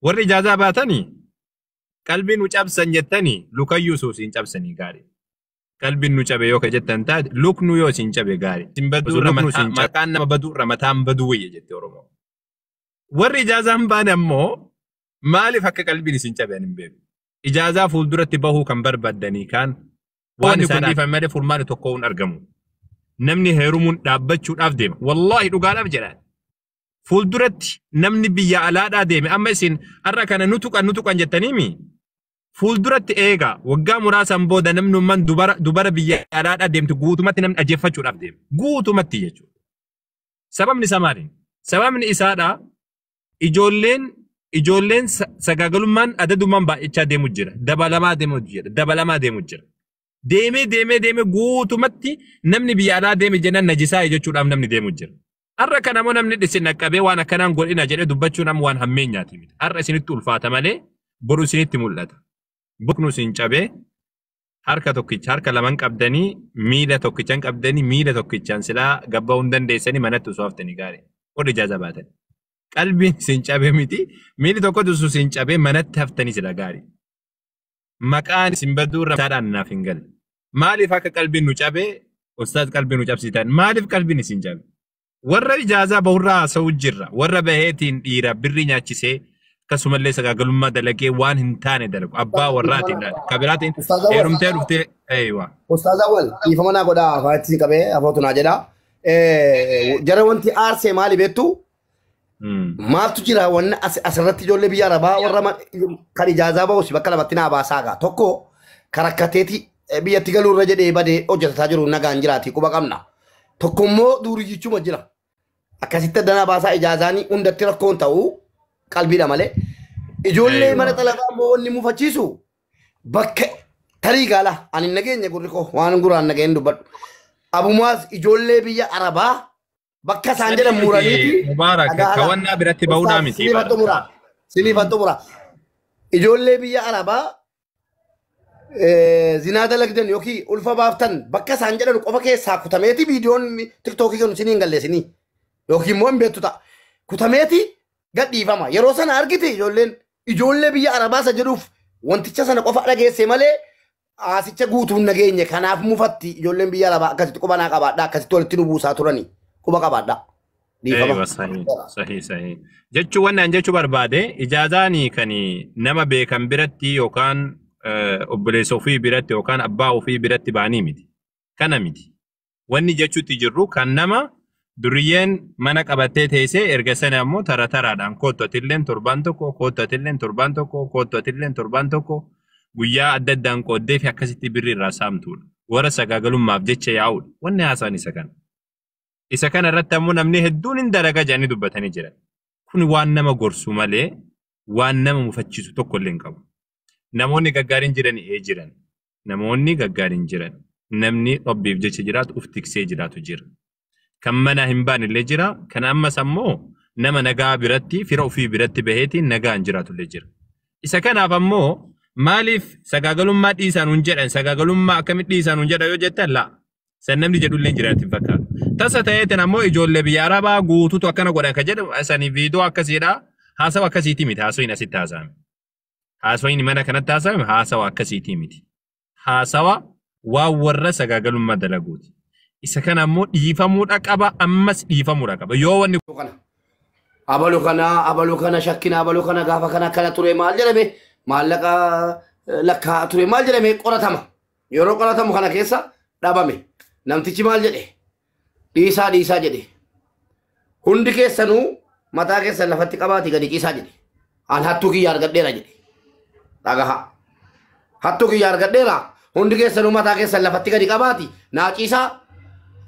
Warri ijaazaa baatanii qalbii nu cabsan jettanii lukayyuu osoo isin cabsanii gaarii. Qalbiin nu cabe yoo ka jettan taate luknu yoo isin cabe gaarii. Isin baduu irra maqaan nama baduu irra mataan baduu wayya jette Oromoo. Warri ijaazaa hin baane ammoo maaliif akka qalbiin isin cabe ani hin beeku. Ijaazaa fuulduratti bahuu kan barbaaddanii kaan waan isaan dhiifame malee furmaanni tokko hin argamu. Namni heerumuun dhaabbachuudhaaf deema. Wallaahi dhugaadhaaf jedhaan. Fuulduratti namni biyya alaadhaa deeme amma isin har'a kana nu tuqan nu tuqan jettaniimi. Fuulduratti eegaa waggaa muraasan booda namnummaan dubara biyya alaadhaa deemtu guutumatti namni ajjeeffachuudhaaf deema. Guutumatti jechuudha. Sababni isaa maali? Sababni isaadhaa ijoolleen sagaagalummaan adadummaan baay'achaa deemu jira. Dabalamaa deemu jira. Dabalamaa deemu jira. Deemee deemee deemee guutumatti namni biyya alaa deeme jennaan najisaa jechuudhaaf namni deemu jira. Har'a kana immoo namni isin dhaqqabee waan akkanaan godhina jedhee dubbachuun amma waan hammeenyaati miti. Har'a isinitti ulfaata malee boru isinitti mul'ata. Buknu isin cabee harka tokkicha harka laman qabdanii miila tokkichan qabdanii miila tokkichaan silaa gabba'uu hin dandeessanii manatti osoo haftanii gaarii. Warri ijaaza baatan. Qalbiin isin cabee miti miilli tokkotu osoo isin cabee manatti haftanii sila gaarii. Maqaan isin baduu irra mataadhaan naaf hin galle. Maaliif akka qalbiin nu cabee ustaaz qalbii nu cabsitan maaliif qalbiin isin cabe? Warra ijaazaa bahurraa haasa'uu jirra. Warra baheetiin dhiira birrii nyaachisee akkasumallee sagaagalummaa dalagee waan hin taane dalagu. Abbaa warraatiin kabiraatiin Ustaaz Awwal. heerumtee dhuftee eeywa. Ustaaz Awwal dhiifama naa godhaa afaanitti qabee afootu naa jedha. Jara wanti aarsee maali beektu? Maaltu jira wanni asirratti ijoollee biyya Arabaa warra kan ijaazaa bahus bakka lamatti naa baasaa gaa. Tokko karakkateeti biyyatti galuu irra jedhee badee hojjetataa jiru nagaan jiraati quba qabna. Tokko immoo duuriyyichuma jira. Akkasitti addanaa baasaa ijaazaanii hundatti rakkoon ta'uu qalbiidha malee. Ijoollee mana xalabaa immoo wanni mufachiisu bakka tarii gaala ani hin nageenye gurri koo waan guraan nageen dubbadhu. Abumaas ijoollee biyya Arabaa bakka isaan jedhan muraniiti. Mubaarak kawannaa biratti bahuudhaa miti. Siniifan xumura. Siniifan xumura. Ijoollee biyya Arabaa zinaa dalagdan yookiin ulfa baaftan bakka isaan jedhan qofa keessaa kutameeti viidiyoon tiktookii kan isinii hin galleessinii yookiin immoo hin beektu ta'a. Kutameeti gadhiifama. Yeroo sana argite ijoolleen ijoollee biyya Arabaa isa jedhuuf wanticha sana qofa dhageesse malee haasicha guutuu hin nageenye. Kanaaf mufatti ijoolleen biyya Arabaa akkasitti quba naa qabaadha akkasitti walitti nu buusaa turani quba qabaadha. Dhiifama. Eeywa sahii sahii sahii. Jechuun wanni an jechuu barbaade ijaazaanii kan nama beekan biratti yookaan obboleessa ofii biratti yookaan abbaa ofii biratti ba'anii miti. Kana miti. Wanni jechuutti jirru kan nama duriyyeen mana qabattee teessee erga sana ammoo tara taraadhaan koottu atilleen torbaan tokko koottu atilleen torbaan tokko koottu atilleen torbaan tokko guyyaa adda addaan qooddee fi akkasitti birri irraa saamtuudha. Warra sagaagalummaaf jecha yaa'uudha. Wanni haasaan isa kana. Isa kana irratti ammoo namni hedduun hin dalaga jedhanii dubbatanii jiran. Kun waan nama gorsu malee waan nama mufachiisu tokko illee hin qabu. Namoonni gaggaariin jiran ee jiran. Namoonni gaggaariin jiran. Namni Rabbiif jecha jiraatu uf tiksee jiraatu jira. Kan mana hin baane illee jira. Kan ammas ammoo nama nagaa biratti fira ofii biratti baheetiin nagaan jiraatu illee jira. Isa kanaaf ammoo maaliif sagaagalummaa dhiisaan hun jedhan sagaagalummaa akkamitti dhiisaan hun jedhan yoo jettan laa. San namni jedhu illee jiraatti hin fakkaatu. Tasa ta'eetiin ammoo ijoollee biyya Arabaa guutuutu akkana godhan kan jedhu sanii viidiyoo akkasiidha. Haasawa akkasiitii miti haasawin asitti haasa'ame. Haasawin mana kanatti haasa'ame haasawa akkasiitii miti. Haasawa waan warra sagaagalummaa dalaguuti. Isa kana ammoo dhiifamuudha qaba ammas dhiifamuudha qaba. Yoo wanni kana. Abalu kana abalu kana shakkina abalu kana gaafa kana akkana ture maal jedhame maallaqa lakkaa'aa ture maal jedhame qoratama. Yeroo qoratamu kana keessa dhabame. Namtichi maal jedhe? Dhiisaa dhiisaa jedhe. Hundi keessanuu mataa keessan lafatti qabaati gadi ciisaa jedhe. An hattuu kiyya argadheera jedhe. Dhagaha. Hattuu kiyya argadheera. Hundi keessanuu mataa keessan lafatti gadi qabaati. Naa ciisaa.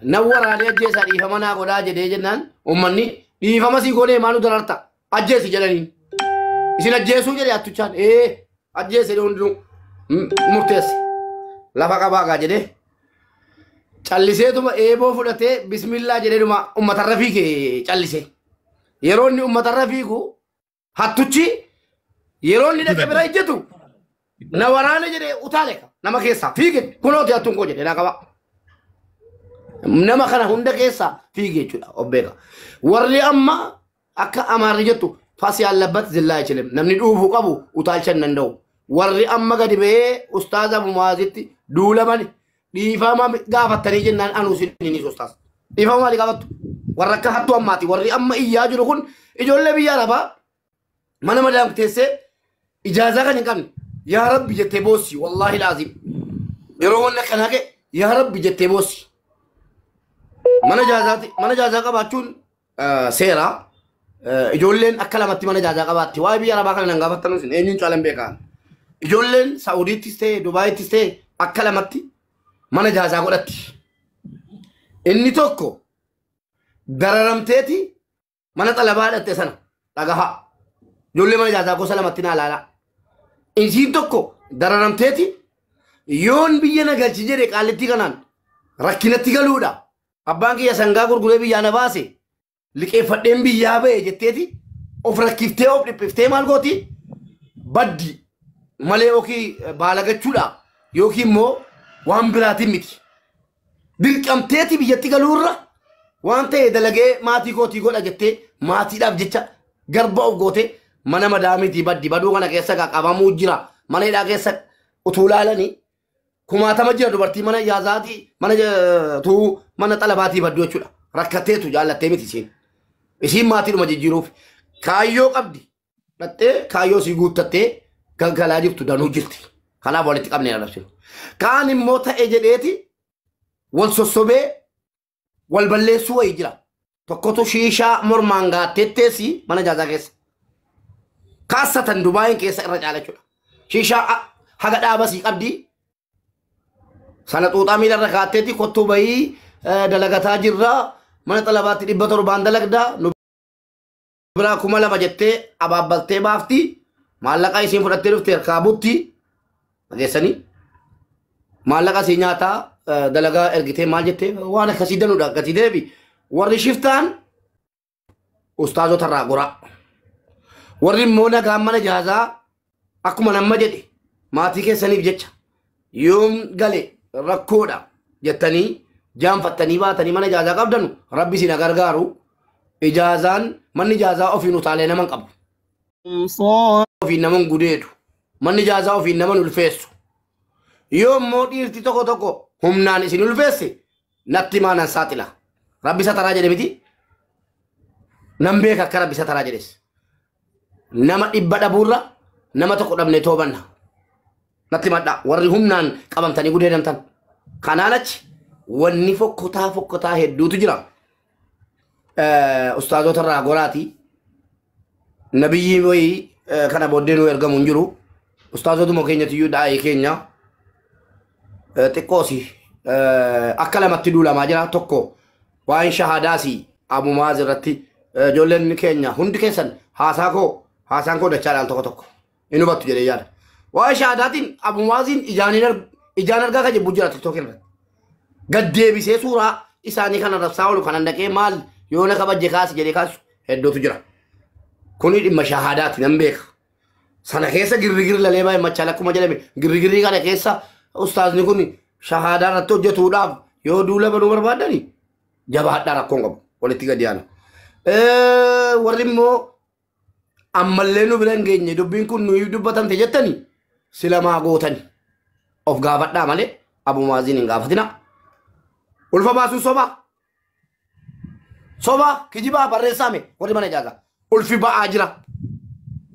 Na waraanee ajjeesaa dhiifama naa godhaa jedhee jennaan uummanni dhiifama sii goonee maal nu dararta ajjeesi jedhaniin. Isin ajjeesuu jedhe hattuchaan ee ajjeese hundinuu murteesse. Lafa qabaa gaa jedhee calliseetuma eeboo fudhatee bismillaa jedheedhuma uummatarra fiige callisee. Yeroo inni uummatarra fiigu hattuchi yeroo inni dhaqee bira ejjetu na waraane jedhee utaale nama keessaa fiige kunooti hattuun koo jedhee naa qaba. Nama kana hunda keessaa fiige jechuudha of beeka. Warri amma akka amaarri jettu Fas ያለበት ዝላ አይችልም. Namni dhuufuu qabu utaalcha hin danda'u. Warri amma gadi ba'ee ustaaza Muwaazitti duulamani dhiifama gaafattanii jennaan anuu isiniinis ustaaz. Dhiifama maalii gaafattu? Warra akka hattuu ammaati. Warri amma iyyaa jiru kun ijoollee biyya arabaa mana madaam teessee ijaazaa kan hin qabne yaa rabbi jettee boossi wallaahi laazim. Yeroo wanni akkanaa ga'e yaa rabbi jettee boossi. Mana ijaazaati mana ijaazaa qabaachuun seera. Ijoolleen akka lamatti mana ijaazaa qabaatti. Waa'ee biyya arabaa kana nan gaafattan isin eenyuun caalan beekaa. Ijoolleen Saa'udiittis ta'e Dubaayittis ta'e akka lamatti mana ijaazaa godhatti. Inni tokko dararamteeti mana xalabaa hidhatte sana dhagahaa. Ijoollee mana ijaazaa gosa lamatti naa ilaalaa. Isiin tokko dararamteeti yoon biyya na galchi jedhe qaallittii kanaan rakkinatti galuudha. Abbaan kiyya sangaa gurguree biyyaa na baase liqeeffadheen biyyaa ba'e jetteeti of rakkiftee of dhiphiftee maal gooti baddi malee yookiin baalagachuudha yookiin immoo waan biraatiin miti. Dirqamteeti biyyatti galuurra waan ta'e dalagee maatii kootii godha jettee maatiidhaaf jecha garba of goote mana madaamiitii baddi baduu kana keessa qabamuu jira mana hidhaa keessa utuu laalanii kumaatama jira dubartii mana yaazaatii mana tuu mana xalabaatii baddu jechuudha. Rakkatteetu jaallattee miti isiin. Isiin maatiidhuma jijjiiruuf kaayyoo qabdi. Dhattee kaayyoo sii guuttattee galgalaa jirtu danuu jirti. Kanaaf walitti qabnee arrabsinu. Kaan immoo ta'e jedheeti wal sossobee wal balleessuu wayii jira. Tokkotu shiishaa mormaan gaatteetteesi mana ijaazaa keessa. Kaassatan Dubaayin keessa irra caala jechuudha. Shiishaa haga dhaabasii qabdi. Sana xuuxaa miilarra kaatteetti kottuu bayii dalagataa jirra. Mana xalabaatti 700 dalagda. Nu biraa 2000 jettee abaabbaltee baafti. Maallaqa isiin fudhattee dhufte harkaa butti. Dhageessanii. Maallaqa isii nyaataa dalagaa ergitee maal jettee waan akkasii danuudha akkasii deebi. Warri shiftaan ustaazota irraa goraa. Warri immoo nagaan mana ijaazaa akkuma namma jedhe maatii keessaniif jecha yoom gale rakkoodha jettanii jaanfattanii baatanii mana ijaazaa qabdanu rabbi isin gargaaru. Ijaazaan manni ijaazaa ofiin utaalee nama hin qabu. Ofiin nama hin gudeedu. Manni ijaazaa ofiin nama hin ulfeessu. Yoo immoo dhiirti tokko tokko humnaan isin ulfeesse natti maanan saaxila. Rabbi isa taraa jedhe miti. Nan beeka akka rabbi isa taraa jedhes. Nama 100 dhabuurra nama tokko dhabne toobanna. Natti madda warri humnaan qabamtanii gudeedamtan. Kanaan achi wanni fokkotaa fokkotaa hedduutu jira. Ustaazota irraa goraati. Nabiyyi wayii kana booddee nu ergamu hin jiru. Ustaazotuma keenyatiyyuu daa'ii keenya xiqqoosi akka lamatti duulamaa jira. Tokko waa'een shahaadaasi Abu Maaz irratti ijoolleen keenya hundi keessan haasaan koo dachaadhaan tokko tokko hin hubattu jedhee yaada. Waa'ee shahaadaatiin Abu Maaziin ijaan argaa kan jibbu jira TikTok irratti. Gad deebisee suuraa isaanii kana rabsaa oolu kanan dhaqee maal yoo na kabajje kaasi jedhee kaasu hedduutu jira. Kuni dhimma shahaadaati nan beeka. Sana keessa girrigirri lalee baay'ee machaala akkuma jedhame girrigirrii kana keessa ustaazni kun shahaadaa irratti hojjetuudhaaf yoo duula banuu barbaadani jabaadhaa rakkoon qabu walitti gadi aana. Warri immoo ammallee nu bira hin geenye dubbiin kun nuyi dubbatamte jettani silamaa gootani of gaafadhaa malee Abu Maaziin hin gaafatina. Ulfa baasuun soba. Soba kijibaa barreessaame warri mana ijaazaa. Ulfi ba'aa jira.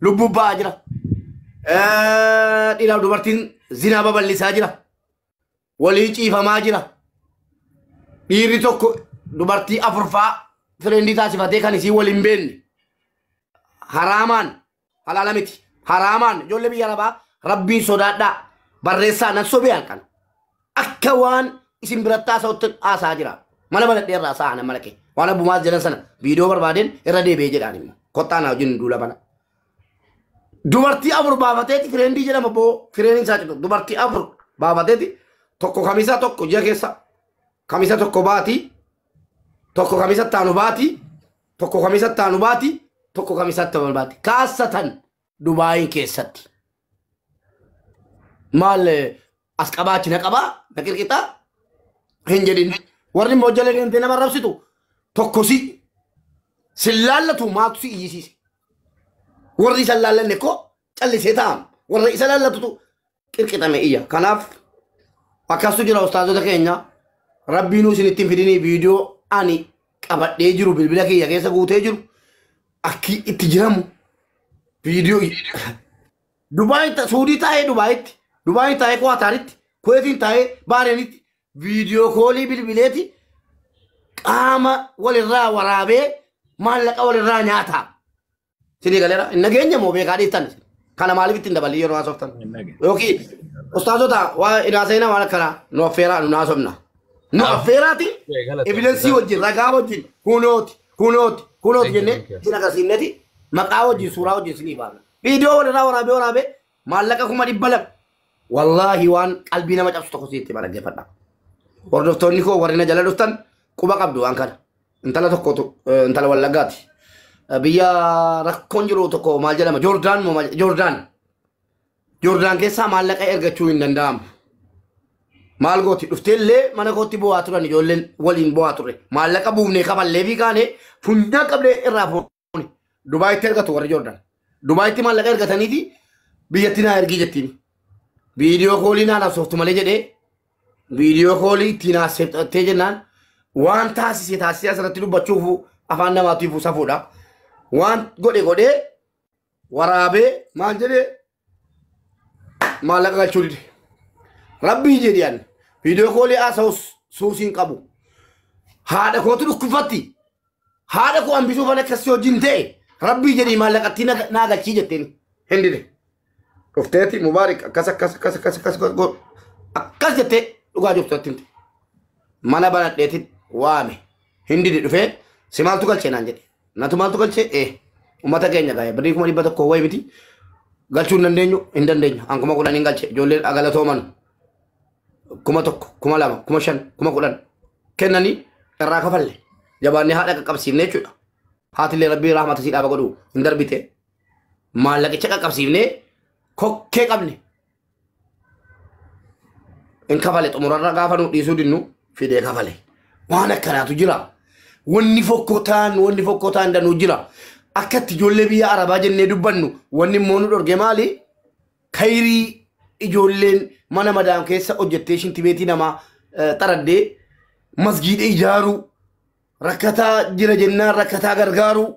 Lubbuu ba'aa jira. Dhiiraaf dubartiin zinaa babal'isaa jira. Walii ciifamaa jira. Dhiirri tokko dubartii 4 fa'aa fireendii taasifatee kan isii waliin beekne. Haraamaan halaala miti. Haraamaan ijoollee biyya arabaa rabbiin sodaadhaa barreessaa nan sobee halkan. Akka waan isin biratti haasa'utti haasaa jira. Mana baladhee irraa haasa'aa nan malake. Waan Abu Maaz jedhan sana viidiyoo barbaadeen irra deebi'ee jedhaan immoo. Kottaa naa wajjin duula bana. Dubartii 4 baafateeti fireendii jedhama boo fireendiin isaa citu. Dubartii 4 baafateeti tokko kamisa tokko ji'a keessa kamisa tokko baati tokko kamisa taanu baati tokko kamisa taanu baati tokko kamisa taanu baati. Kaassatan Dubaayin keessatti. Maal as qabaachi na qabaa na qirqixaa hin jedhin. Warri immoo jala deemtee nama arrabsitu tokko si sin laallatu maatu si iyyisiise. Warri isa laallanne koo callisee taa'am. Warra isa laallatutu qirqixame iyya. Kanaaf akkastu jira ustaazota keenya. Rabbiinuu isin ittiin fidinii viidiyoo ani qabadhee jiru bilbila kiyya keessa guutee jiru akki itti jiramu viidiyoo Dubaay Suudii taa'ee Dubaayitti Dubaay taa'ee Qaataaritti Kuweetiin taa'ee Baareenitti viidiyoo koolii bilbileeti qaama walirraa waraabee maallaqa walirraa nyaata. Sinii galeera hin nageenya moo beekaa dhiiftan kana maaliif ittiin dabalii yeroo haasoftan yookiin ustaazota waa inaaseenaa waan akkanaa nu affeeraa nu naasofna. Nu affeeraati evidensii wajjin ragaa wajjin kunooti kunooti kunooti jennee isin agarsiifneeti maqaa wajjin suuraa wajjin isinii baafna. Viidiyoo walirraa waraabee waraabee maallaqa 200,000 wallaahi waan qalbii nama cabsu tokko sitti dhaggeeffadha. Hordoftoonni koo warri na jala dhuftan quba qabdu waan kana. Intala tokkotu intala Wallaggaati. Biyya rakkoon jiru tokko maal jedhama Joordaan moo Joordaan. Joordaan keessaa maallaqa ergachuu hin danda'amu. Maal gooti dhuftee illee mana kootti bu'aa turan ijoolleen waliin bu'aa turre maallaqa buufnee kafallee fi kaane funyaan qabnee irraa fuune Dubaayitti ergatu warri Joordaan. Dubaayitti maallaqa ergataniiti biyyatti naa ergii jettiin. Viidiyoo koolii naan haasoftu malee jedhee viidiyoo koolii ittiin haasoftattee jennaan waan taasise taasisee asirratti dubbachuuf afaan namaatiif safuudha. Waan godhe godhee waraabee maal jedhee maallaqa galchuu dide. Rabbii jedhan viidiyoo koolii haasa'us suusiin qabu. Haadha kootu dhukkubfatti. Haadha koo hambisuuf an akkasii wajjin ta'e rabbii jedhii maallaqatti naa galchii jetteen hin dide. Dhufteeti Mubaarik akkas akkas akkas akkas akkas akkas jettee dhugaa jirtu natti himte. Mana banadheetiin waame hin dide dhufee si maaltu galchee naan jedhe. Natu maaltu galchee ee uummata keenya gaa'e birrii 100,000 wayi miti galchuu hin dandeenyu hin dandeenyu an 10,000 hin galche ijoolleen agalatooman 1,000 2,000 5,000 10,000 kennanii irraa kafalle jabaannee haadha qaqqabsiifne jechuudha. Haatillee rabbii rahmata sii dhaaba godhu hin darbite maallaqicha qaqqabsiifnee kokkee qabne hin kafale xumurarra gaafa nu dhiisuu dinnu fidee kafale waan akkanaatu jira. Wanni fokkotaan danuu jira. Akkatti ijoollee biyya Arabaa jennee dubbannu wanni immoo nu dhorge maali? Kayrii ijoolleen mana madaam keessa hojjettee shintibeetii namaa xaraddee masgiida ijaaruu rakkataa jira jennaan rakkataa gargaaruu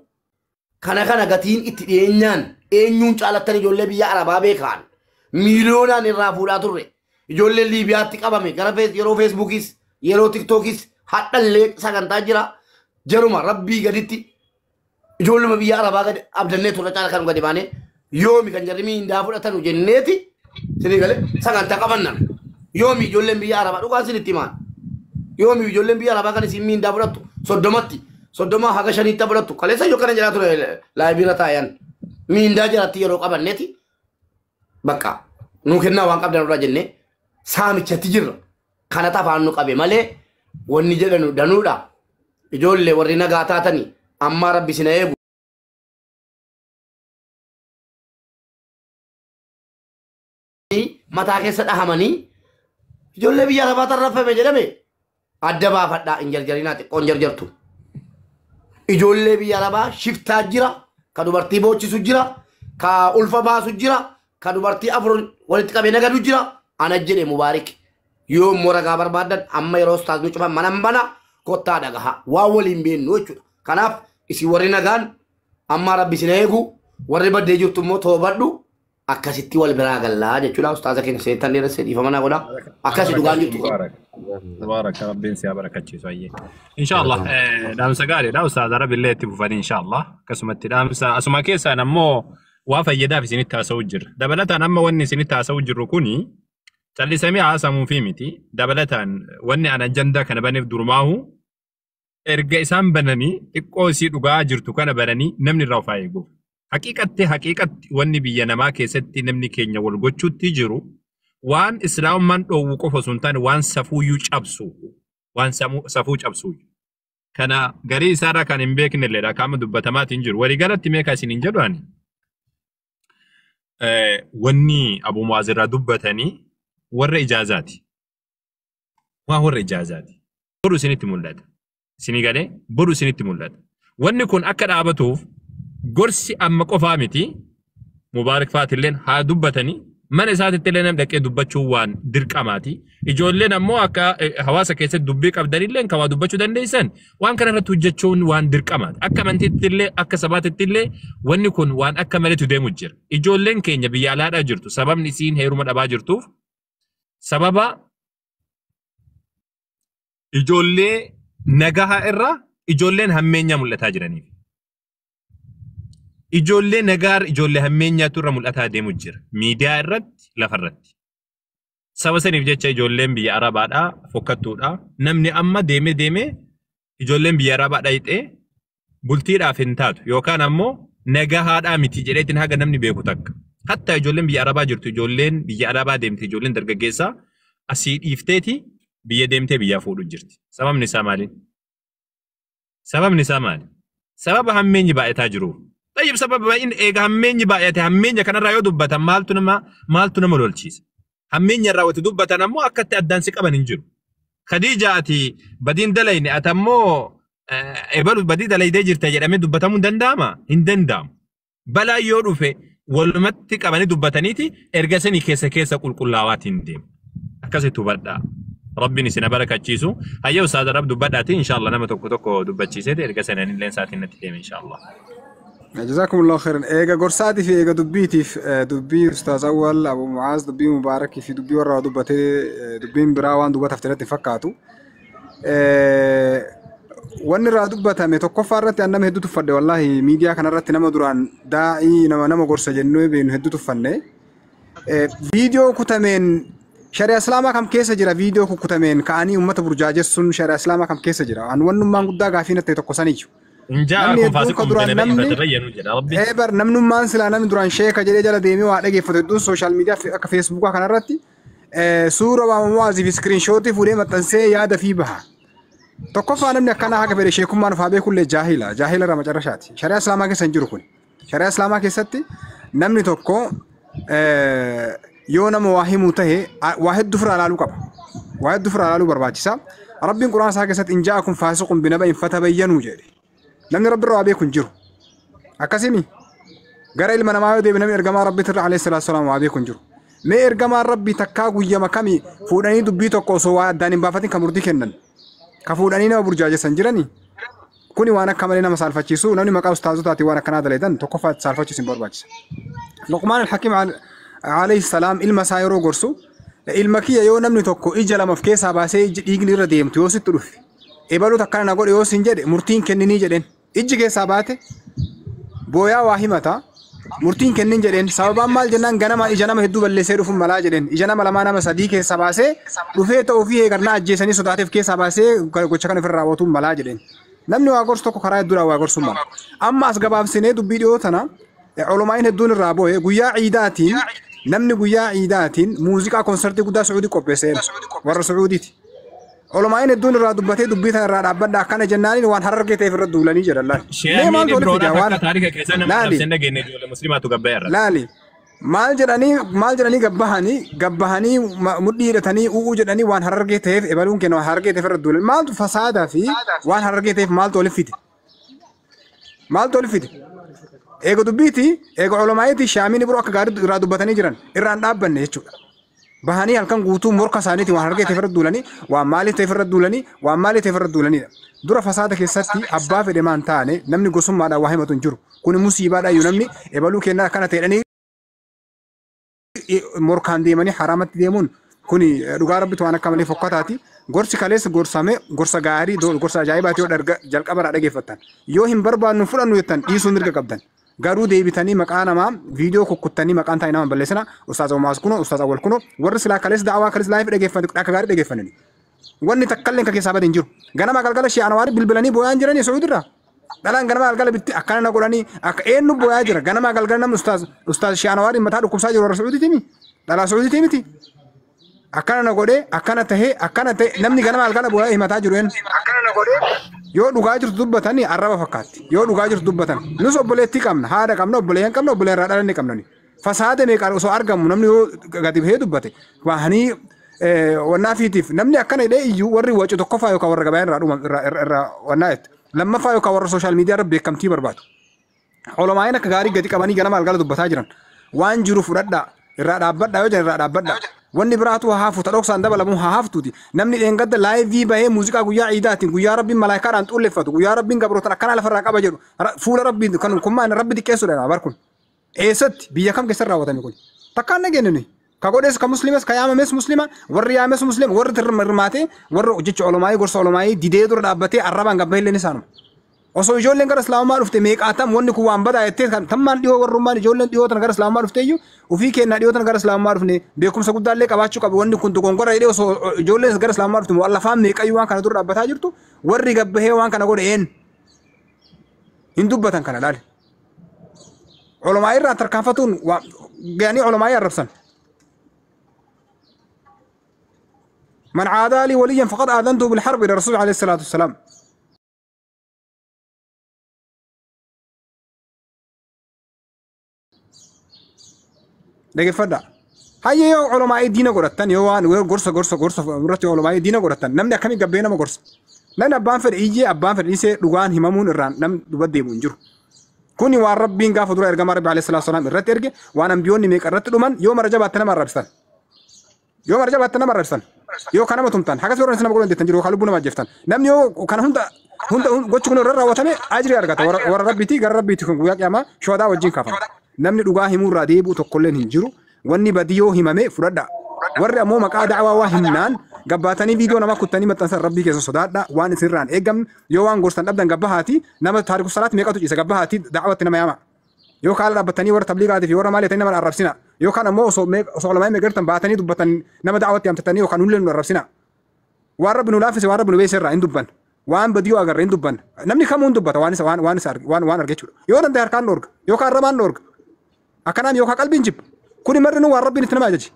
kana kana gatiin itti dhiyeenyaan eenyuun caalattan ijoollee biyya Arabaa beekaan miiliyoonaan irraa fuudhaa turre ijoolleen Liibiyaatti qabame gara yeroo Feesbuukis yeroo Tiktookis hadhallee sagantaa jira. Jaruma rabbii gaditti ijoolluma biyya Arabaa gadi abdannee turre caala kan gadi baanee yoomi kan jarri miindaa fudhatanu jenneeti sinii galee sagantaa qabannan yoomi ijoolleen biyya Arabaa dhugaan sinitti himaan yoomi ijoolleen biyya Arabaa kan isin miindaa fudhattu 30tti 30 haga 5tti fudhattu kaleessa yoo kana jedhaa ture laayibiira taayan miindaa jiraatti yeroo qabanneeti bakka nuu kennaa waan qabdan irraa jennee saamichatti jirra kana tafaan nu qabe malee wanni jedhanu danuudha. Ijoollee warri nagaa taatanii amma rabbi isin eegu. Mataa keessa dhahamanii ijoollee biyya Arabaa tarraffame jedhame adda baafadhaa hin jarjarinaa xiqqoon jarjartu. Ijoollee biyya Arabaa shiftaa jira, ka dubartii boochisu jira, ka ulfa baasu jira, ka dubartii afur walitti qabee nagadu jira. Ana jedhe Mubaarik yoo immoo ragaa barbaadan amma yeroo ustaazni cufan manan bana. Kottaa dhagaha waan waliin beennu jechuudha. Kanaaf isin warri nagaan amma rabbi isin eegu warri baddee jirtu immoo toobadhu akkasitti wal biraa gallaa jechuudha. Ustaaza keenya seetan dheeressee dhiifama naa godha. Akkasi dhugaan jirtu. Tabaaraka rabbiin si haa barakachiisu ayyee. Inshaallah dhaamsa gaariidha ustaaza rabbillee itti fufanii inshaallah. Akkasumatti dhaamsa asuma keessaan ammoo waa fayyadaaf isinitti haasa'u jirra. Dabalataan amma wanni isinitti haasa'u jirru kuni callisamee haasamuufi miti. Dabalataan wanni an ajandaa kana baneef durumaahu erga isaan bananii xiqqoo isii dhugaa jirtu kana bananii namni irraa of haa eegu. Haqiiqatti wanni biyya namaa keessatti namni keenya wal gochuutti jiru waan islaamummaan dhoowwu qofa osoo hin taane waan safuuyyuu cabsu waan safuu cabsu. Kana garii isaarraa kan hin beekne illeedha qaama dubbatamaatiin jiru. Waliigalatti meeqa isin hin jedhu ani? Wanni Abu Mu'aaz irraa dubbatanii warra ijaazaati. Waan warra ijaazaati. Boru isinitti mul'ata. Isinii galee boru isinitti mul'ata. Wanni kun akka dhaabatuuf gorsi amma qofaa miti. Mubaarak faatilleen haa dubbatanii mana isaatitti illee namni dhaqee dubbachuu waan dirqamaati. Ijoolleen ammoo akka hawaasa keessatti dubbii qabdanillee kan waa dubbachuu dandeessan waan kana irratti hojjechuun waan dirqamaati. Akka amantiitti illee akka sabaatitti illee wanni kun waan akka maleetu deemu jira. Ijoolleen keenya biyya alaadhaa jirtu sababni isiin heeruma dhabaa jirtuuf sababa ijoollee nagahaa irraa ijoolleen hammeenyaa mul'ataa jiraniif. Ijoollee nagaa ijoollee hammeenyaatu irra mul'ataa deemu jira. Miidiyaa irratti lafarratti. Saba saniif jecha ijoolleen biyya Arabaadhaa fokkattuudha. Namni amma deemee deemee ijoolleen biyya Arabaadhaa hixee bultiidhaaf hin taatu yookaan ammoo nagahaadhaa miti jedheetiin haga namni beeku takka. Hatta ijoolleen biyya Arabaa jirtu ijoolleen biyya Arabaa deemte ijoolleen dargaggeessaa asii dhiifteeti biyya deemtee biyyaa fuudhu jirti. Sababni isaa maali? Sababni isaa maali? Sababa hammeenyi baay'ataa jiruuf. Tayyib sababa baay'in eega hammeenyi baay'ate hammeenya kanarraa yoo dubbatan maaltu nama lolchiisa? Hammeenya irraa wati dubbatan ammoo akkatti addaan si qaban hin jiru. Khadiija ati badiin dalayne ati ammoo ebalu badii dalaydee jirta jedhamee dubbatamuu hin danda'ama? Hin danda'amu. Balaa yoo dhufe walumatti qabanii dubbataniiti erga sanii keessa keessa qulqullaawaatiin deemu. Akkasitti hubadhaa. Rabbiin isin barakachiisu. Hayya ustaaza Rab dubbadhaati inshallah nama tokko tokko dubbachiiseeti erga sanaan illee sa'aatiin natti deeme inshallah. Jazakumullahu khairan. Eega gorsaatii fi eega dubbiitiif dubbii Ustaaz Awwal, Abu Mucaaz, dubbii Mubaarakii fi dubbii warra dubbatee dubbiin biraa waan dubbataaf irratti hin fakkaatu. Wanni irraa dubbatame tokkoffaa irratti an nama hedduu tuffadhe wallaahi miidiyaa kanarratti nama duraan daa'ii nama nama gorsa jennee beeknu hedduu tuffanne. Viidiyoo kutameen shari'a islaamaa kam keessa jira viidiyoo kukkutameen ka'anii uummata burjaajessuun shari'a islaamaa kam keessa jira? An wannummaan guddaa gaafii natti tokko saniyyu. Namni hedduun ka duraan namni bar namnummaan silaa namni duraan sheeka jedhee jala deemee waa dhageeffatu hedduun sooshaal miidiyaa akka feesbuukaa kanarratti suura Mu'aazii fi iskiriinshootii fuudhee maxxansee yaada fi baha. Tokkoffaa namni akkanaa haga fedhe sheekummaan ufaa beekullee jaahila jaahila irraa macarrashaati. Shari'a islaamaa keessa hin jiru kun. Shari'a islaamaa keessatti namni tokko yoo nama waa himuu tahe waa hedduu ofirraa ilaaluu qaba. Waa hedduu ofirraa ilaaluu barbaachisa. Rabbiin quraana isaa keessatti in jaa'akum faasiqun binaba'in fatabayyanuu jedhe. Namni rabbi irraa waa beeku hin jiru. Akkasimi gara ilma namaa yoo deebi namni ergamaa rabbi irra alayhi salaatu salaam waa beeku hin jiru. Mee ergamaan rabbi takkaa guyyama kami fuudhanii dubbii tokko osoo waa addaan hin baafatin kan murtii kennan. Ka fuudhanii nama burjaajessan jiranii. Kuni waan akka malee nama saalfachiisu namni maqaa ustaazotaatiin waan akkanaa dalagan tokkoffaa saalfachiisu hin barbaachisa. Luqmaan al-Hakiim alayhi salaam ilma isaa yeroo gorsu ilma kiyya yoo namni tokko ija lama of keessaa baasee iji dhiigni irra deemtu yoo sitti dhufe ebaluut akkana na godhe yoo sin jedhe murtiin kenninii jedheen ijji keessaa baate booyaa waa himata murtiin kennin jedheen sababaan maal jennaan ganama ija nama hedduu balleessee dhufuun malaa jedheen ija nama lamaa nama sadii keessaa baasee dhufee ta'uu fi eegarnaa ajjeesanii sodaateef keessaa baasee gocha kana ofirraa raawwatuun malaa jedheen. Namni waa gorsu tokko karaa hedduudhaan waa gorsuun mala. Amma as gabaabsinee dubbii dhiyoo tana olomaayin hedduun irraa boo'e guyyaa ciidaatiin namni guyyaa ciidaatiin muuziqaa konsartii guddaa Sucuudii qopheesseen warra Sucuudiiti. Olomaayin hedduun irraa dubbatee dubbii tana irraa dhaabbadha akkana jennaaniin waan harargee ta'eef irra duulanii jedhan laali. Mee maaltu walitti fida waan laali laali maal jedhanii gabbahanii mudhii hidhatanii u'uu jedhanii waan harargee ta'eef ebaluun kenna waan harargee ta'eef irra duulan maaltu fasaadaa fi waan harargee ta'eef maaltu walitti fide maaltu walitti fide. Eega dubbiiti eega olomaayiiti shaamiin biroo akka gaarii irraa dubbatanii jiran irraan dhaabbanne jechuudha. Bahanii halkan guutuu morka isaaniitiin waan harargee ta'eef irra duulanii waan maalii ta'eef irra duulanii waan maalii ta'eef irra duulanidha. Dura fasaada keessatti abbaa fedhe maan taane namni gosummaadhaan waa himatu hin jiru. Kun musiibaadha iyyuu namni ebaluu kennaa akkana ta'edhanii morkaan deemanii haraamatti deemuun kuni dhugaa rabbitu waan akka malee fokkataati. Gorsi kaleessa gorsame gorsa gaarii gorsa ajaa'ibaati yoo jalqaba irraa dhageeffattan. Yoo hin barbaannu fudhannu jettan dhiisuu mirga qabdan. Garuu deebitanii maqaa namaa viidiyoo kukkuttanii maqaan taa'ee nama balleessina Ustaaz Omaas kunoo Ustaaz Awwal kunoo warri silaa kaleessa da'awaa kaleessa laayif dhageeffatan akka gaarii dhageeffatanii. Wanni takkallee kan keessaa bade hin jiru. Ganama galgala shi'aan waan bilbilanii boo'aa jiranii Sucuudirraa. Dhalaan ganama galgala bitti akkana na godhanii akka eenyu boo'aa jira. Ganama galgala namni Ustaaz shi'aan waan mataa dhukkubsaa jiru warra Sucuudiiti mi? Dhalaa Sucuudiiti miti. Akkana na godhee akkana tahee akkana ta'e namni ganama galgala boo'aa himataa jiru eenyu. Yoo dhugaa jirtu dubbatanii arraba fakkaatti. Yoo dhugaa jirtu dubbatan. Nus obboleettii qabna, haadha qabna, obboleeyyan qabna, obboleeyyan irraa dhalanne qabna. Fasaada meeqa osoo argamu namni yoo gadi bahee dubbate bahanii wannaa fiitiif namni akkana hidhee iyyuu warri wacu tokkoffaa yookaan warra gabayaan irraa dhuma irraa wannaa jette. Lammaffaa yookaan warra sooshaal miidiyaa irra beekamtii barbaadu. Olomaayin akka gaarii gadi qabanii ganama galgala dubbataa jiran. Waan jiru fudhadhaa. Irraa dhaabbadhaa yoo jedhan irraa dhaabbadhaa. Wanni biraatu haa hafu dhoksaan dabalamu haa haftuuti. Namni dheengadda live bahee muuziqaa guyyaa ciidaatiin guyyaa rabbiin malaayikaadhaan xulleffatu guyyaa rabbiin gabrootan akkanaa lafarraa qaba jedhu fuula rabbiin kan kummaan rabbi xiqqeessuudha bar kun. Eessatti biyya kam keessatti raawwatame kun? Takkaan nageenya nuyi. Ka godhes ka muslimas ka yaamames muslima warri yaames muslima warri hirmaatee warri jecha olomaayii gorsa olomaayii didee dura dhaabbatee arrabaan gabba illee isaanuma. Osoo ijoolleen gara islaamummaa dhufte meeqaatam wanni kun waan badaa jettee tammaan dhiyoo warrummaan ijoolleen dhiyoo tana gara islaamummaa dhufte iyyuu ofii kennaa dhiyoo tana gara islaamummaa dhufne beekumsa guddaallee qabaachuu qabu wanni kun dogongora jedhee osoo ijoolleen gara islaamummaa dhufte mu'allafaan meeqayyuu waan kana dura dhaabbataa jirtu warri gabbahee waan kana godhe een hin dubbatan kana laale. Olomaa irraa tarkaanfatuun ga'anii olomaa arrabsan. من عادى لي وليا فقد آذنته بالحرب إلى الرسول عليه الصلاة والسلام. Dhaggeeffadhaa. Hayyee yoo olomaa'ii diina godhattan yoo waan gorsa gorsa gorsa irratti olomaa'ii diina godhattan namni akkamii gabbee nama gorsa. Namni abbaan fedhe iyyee abbaan fedhe dhiisee dhugaan himamuun irraan namni duba deemu hin jiru. Kuni waan rabbiin gaafa dura ergamaa rabbi alayhi salaatu wasalaam irratti erge waan ambiyoonni meeqa irratti dhuman yoo mara jabaatte nama arrabsitan. Yoo mara jabaatte nama arrabsitan. Yoo kana tumtan hagas yeroo nama godhan jettan jiru yookaan lubbuu nama ajjeeftan. Namni yoo kana hunda hunda gochi kun irra raawwatame ajrii argata warra rabbiitii gara rabbiitii kun guyyaa qiyaamaa shuhadaa wajjin kaafama. Namni dhugaa himuurraa deebi'u tokkolleen hin jiru. Wanni badii yoo himame fudhadha. Warri ammoo maqaa da'awaa waa himnaan gabbaatanii viidiyoo nama kuttanii maxxansan rabbii keessa sodaadha. Waan isinirraan eegamne yoo waan gorsan dhabdan gabbahaati nama taariku salaat meeqatu ciisa gabbahaati da'awatti nama yaama. Yoo kaala dhaabbatanii warra tabliiqaatii fi warra maal jettanii nama arrabsina. Yookaan ammoo osoo olomaa meeqartan baatanii dubbatan nama da'awatti yaamtatanii yookaan nullee nu arrabsina. Waan rabbi nu laaffise waan rabbi nu beeksise irraa hin dubban. Waan badii yoo agarre hin dubban. Namni kamuu hin dubbata waan isa waan isa waan arge jechuudha. Yoo danda'e harkaan dhoorga yookaan arrabaan dhoorga. Akkanaan yookaan qalbiin jibba. Kuni marri waan rabbiin itti nama ajaje.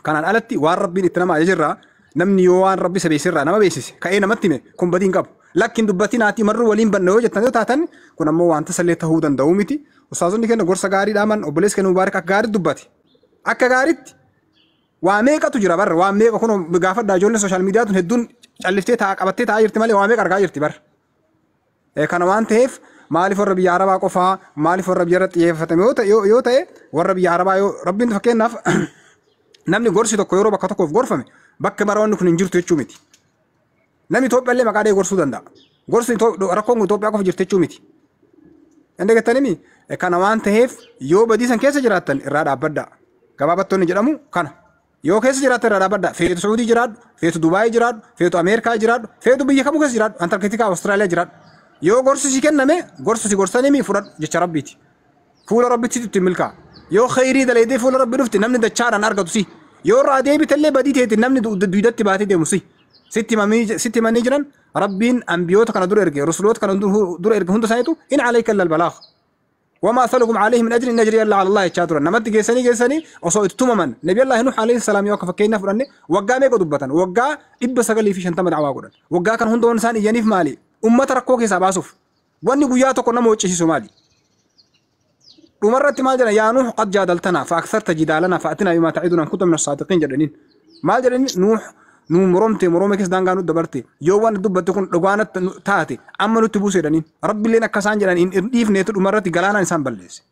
Kanaan alatti waan rabbiin itti nama ajaje irraa namni yoo waan rabbi isa beeksise irraa nama beeksise ka'ee namatti hime kun badii hin qabu. Lakkin dubbatiin haati marru waliin banna yoo jettan yoo taatan kun ammoo wanta sallee ta'uu danda'u miti. Ustaazonni keenya gorsa gaarii dhaaman obboleessi keenya Mubaarak akka gaariitti dubbate. Akka gaariitti waa meeqatu jira barra waa meeqa kun gaafadhaa ijoolleen social media tun hedduun calliftee ta'a qabattee taa'aa jirti malee waa meeqa argaa jirti barra. Kana waan ta'eef maaliif warra biyya Arabaa qofaa maaliif warra biyya irratti xiyyeeffatame yoo ta'e warra biyya Arabaa yoo rabbiin fakkeenyaaf namni gorsi tokko yeroo bakka tokkoof gorfame bakka mara wanni kun hin jirtu jechuu miti. Namni Itoophiyaa illee maqaa dhahee gorsuu danda'a. Gorsi rakkoon Itoophiyaa qofa jirti jechuu miti. Inni geettanimi kana waan ta'eef yoo badii san keessa jiraattan irraa dhaabbadhaa. Gabaabattoonni jedhamu kana. Yoo keessa jiraattan irraa dhaabbadhaa. Feetu Saudii jiraadhu, feetu Dubaayii jiraadhu, feetu Ameerikaa jiraadhu, feetu biyya kamuu keessa jiraadhu, Antarktikaa, Awustiraaliyaa jiraadhu. Yoo gorsi si kenname gorsa si gorsanii fudhadhu jecha rabbiiti. Fuula rabbitti itti milkaa'a. Yoo khayrii dalaydee fuula rabbi dhufte namni dachaadhaan argatu si. Yoo irraa deebitellee badii teeti namni duydatti baatee deemu si. Sitti himanii jiran rabbiin ambiyoota kana dura erge rusuloota kana dura erge hunda isaaniitu in alayka illa albalaagh. وما أسألكم عليه من أجر إن أجري إلا على الله jechaa turan namatti geessanii geessanii osoo itti tumaman Nabi Allah Nuh alayhi salaam yoo akka fakkeenya fudhanne waggaa meeqa dubbatan waggaa 950 da'awaa godhan waggaa kan hunda waan isaan iyyaniif maali ummata rakkoo keessaa baasuuf wanni guyyaa tokko nama hoccisiisu maali dhumarratti maal jedhan yaa Nuh qad jaadaltanaa fa aktharta jidaalanaa fa atinaa bimaa ta'iduna in kunta min as-saadiqiin jedhaniin maal jedhaniin Nuh nu moromte morome keessa daangaa nu dabarte yoo waan dubbatte kun dhugaanatti taate amma nutti buuse jedhaniin rabbiilleen akka isaan jedhan hin dhiifneetu dhumarratti galaanaan isaan balleesse.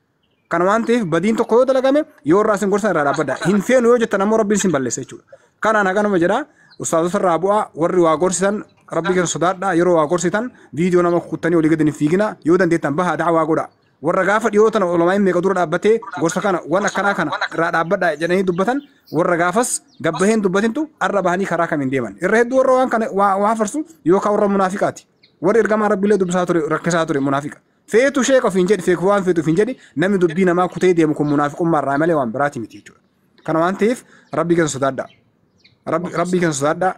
Kana waan ta'eef badiin tokko yoo dalagame yoo irraa isin gorsan irraa dhaabbadha. Hin feenu yoo jettan ammoo rabbiin isin balleesse jechuudha. Kanaan haganuma jedha ustaazota irraa bu'aa warri waa gorsitan rabbi keessa sodaadha yeroo waa gorsitan viidiyoo nama kuttanii olii gadi hin fiigina yoo dandeettan bahaa da'awaa godha. Warra gaafa dhiyoo tana olomaa'in meeqa dura dhaabbatee gorsa kana waan akkanaa kana irraa dhaabbadha jedhanii dubbatan warra gaafas gabbaheen dubbatintu arra bahanii karaa kamiin deeman. Irra hedduu warra waan kana waa farsu yookaan warra munaafiqaati. Warri ergamaa rabbiillee dubbisaa ture rakkisaa ture munaafiqa. Feetu sheeka ofiin jedhi feeku waan feetu ofiin jedhi namni dubbii namaa kutee deemu kun munaafiqummaa irraa malee waan biraati miti jechuudha. Kana waan ta'eef rabbii keessa sodaadha. Rabbii keessa sodaadha.